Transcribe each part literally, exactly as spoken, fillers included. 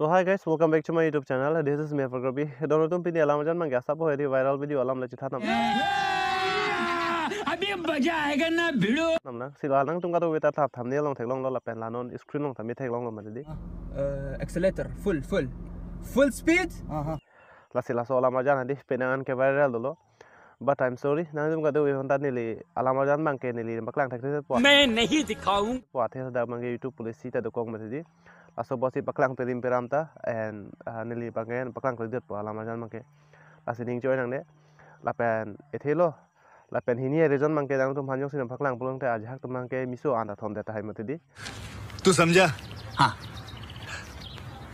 So hi guys, welcome back to my YouTube channel. This is me Fakrabi. Don atum, pini alam arjan abangke asap ho, hedi viral video alam le chethan nam. अभी मजा आएगा ना भिड़ो. Namnang, si la nangtum kadokave ta thumbnail along theklonglo lapen la non screen along ta me theklonglo mati di. Accelerator full, full, full speed. Lasi laso alam arjan hedi penang an ke viral dolo. But I'm sorry, nangtum kadokave aphan ta neli alam arjan abangke neli paklang thekthepo. मैं नहीं दिखाऊं. Po athe ladak abangke YouTube policy ta dokok mati di. Laso apotsi paklang perim peram ta, and, ah, neli abangke paklang kledetpo alam arjan abangke. Lasi ning choi nangne. Lapen ethelo. Lapen hini a-reason abangke nangtum aphan jongsi nangpaklang pulote ajahak atum abangke miso an ta thondet tahai mati di. तू समझा? हाँ.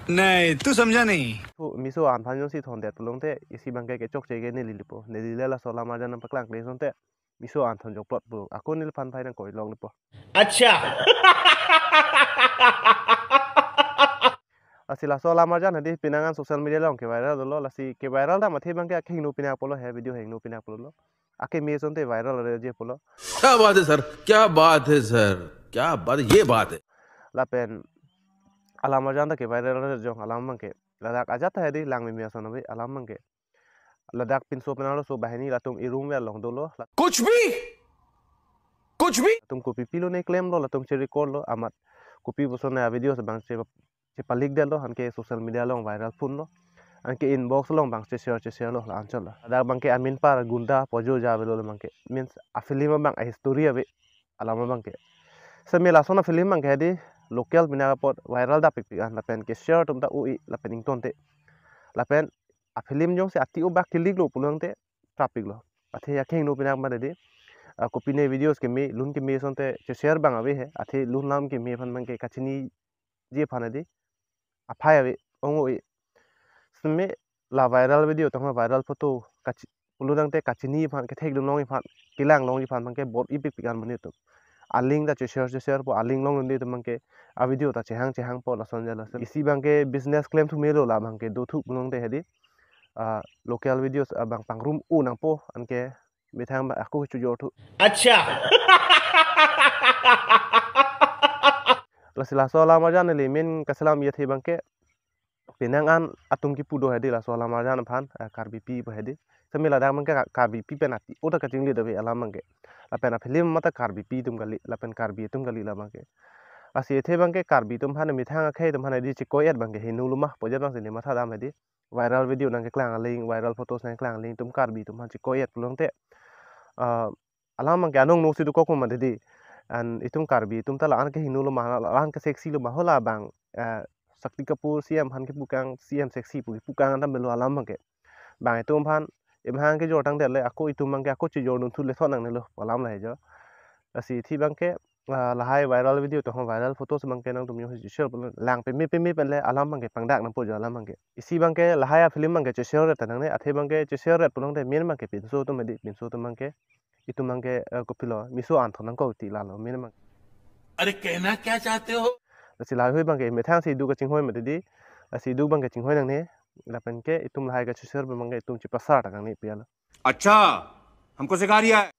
नहीं, तू समझा नहीं. Thu, miso an aphan jongsi thondet pulote isi abangke kechokche ke neli lipo. Neli le laso alam arjan nangpaklang kle asonte miso an thon jokplot pulo. Ako neliphan phai nangkoi longlepo. अच्छा. Lasi laso alam arjan hedi penang an social media along ke viral dolo, lasi ke viral dam athe abangke akehingno pinak pulo, he video hingno pinak pulo. Akeme asonte viral re je pulo. क्या बात है सर, क्या बात है सर, क्या बात, ये बात है. Lapen alam arjan ta ke viral re jong alam abangke. Ladak ajat ta hedi langmeme ason ave alam abangke. Ladak pinso penang arloso banghini latum e-room along dolo. कुछ भी, कुछ भी. Latum kopi pilo ne klemlo, latum che-record lo, amat kopi puson a-video abang che, che palik detlo, anke social media along viral phunlo. Anke inbox along abang che-share, che-share lo, la anchot lo. Ladak abangke amin par gunda pojo ja avelo abangke. Means a-film abang a-history ave alam abangke. Semi lason a-film abangke hedi local pinak apot viral dam pikpik an, lapen ke-share atum ta oi lapen ingtonte. Lapen a-film jongsi ati obak keliklo pulote trapiklo. Athe akehingno pinak mati di. Ah, kopine videos keme, lun keme asonte che-share abang ave he. Athe lun lam keme aphan abangke kachiniji aphan hedi aphai ave, ong oi. Semi la viral video tangho viral photo kachi-, pulo tangte kachini aphan, kethekdun longji aphan, kelang longji aphan abangke bor-i pikpik an mani atum. A-link ta che-share, che-share po, a-link longdunde atum abangke a-video ta chehang chehangpo, lason ja lason. Isi abangke business klemthu melo, la abangke dothu pulote hedi, ah, local videos abang pangrum u nangpo, anke methang abang ako chojorthu. अच्छा. Lasi laso alam arjan neli main kaselam athe abangke penang an atum kipu do hedi laso alam arjan aphan, eh, Karbipi pu hedi. Semi ladak abangke Ka-, Karbipi pen ati o ta kachinglit ave alam abangke. Lapen a-film mate Karbipi atum kali, lapen Karbi atum kali la abangke. Lasi athe abangke Karbi atum aphan, methang akhei atum aphan hedi chekoi-et abangke hingno loma pu ajat abangsi ne matha dam hedi. Viral video nangkeklang aling, viral photos nangkeklang aling atum Karbi atum aphan chekoi-et pulote, ah, alam abangke anong nosi dokok mati di. And itum Karbi atum ta la-an kehingno loma, la-an ke-sexy loma, hala abang, eh, Shakti Kapoor C M aphan kipu kang, C M sexy pu kipu kang anta melo alam abangke. Bang itum aphan, emahang kejor tangdet le, ako itum abangke ako chojordunthu le thon nangnelo alam lahai jo. Lasi athe abangke, ah, lahai viral video tangho viral photos abangke nangtum jongsi che-share pulo, lang peme peme pen le alam abangke pangdak nangpo jo alam abangke. Isi abangke lahai a-film abangke che-share ret ta nangne, athe abangke che-share ret pulote main abangke pinso atum hedi, pinso atum abangke itum abangke, eh, kopilo, miso an thon nangkok ti lalo main abang. अरे कहना क्या चाहते हो? Lasi lahai abangke methang si duk kachinghoi mati di. Lasi duk abangke chinghoi nangne. Lapen ke itum lahai ka-che-share abangke itum chepasar ta nangne pi alo. अच्छा, हमको सिखा रिया है.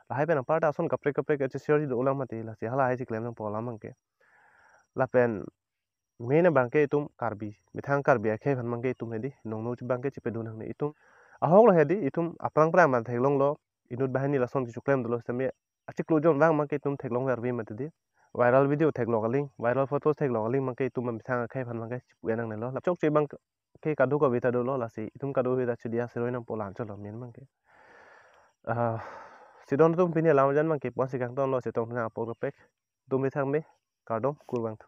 Lahai pen aparta ason kaprek kaprek che-share ji dolang mati, lasi halahai chiklem nangpo alam abangke. Lapen main abangke itum Karbi, methang Karbi akhei aphan abangke itum hedi nongno abangke chepedun nangne itum. Ahok lo hedi itum aphrang phrang abang theklonglo, inut banghini lason kechoklem dolo semi achiklo jon vang abangke itum theklong verve mati di. Viral video theklok aling, viral photos theklok aling abangke itum methang akhei aphan abangke chipu-et nangnelo. La chokche abangke kadokave ta dolo, lasi itum kadokave ta chediya seroi nangpo, la anchot lo main abangke. Ah, si don atum, pini alam arjan abangke pu-an si kangtonlo, chetong nang apok dopek. Dome thangme, kardom, kurvangthu.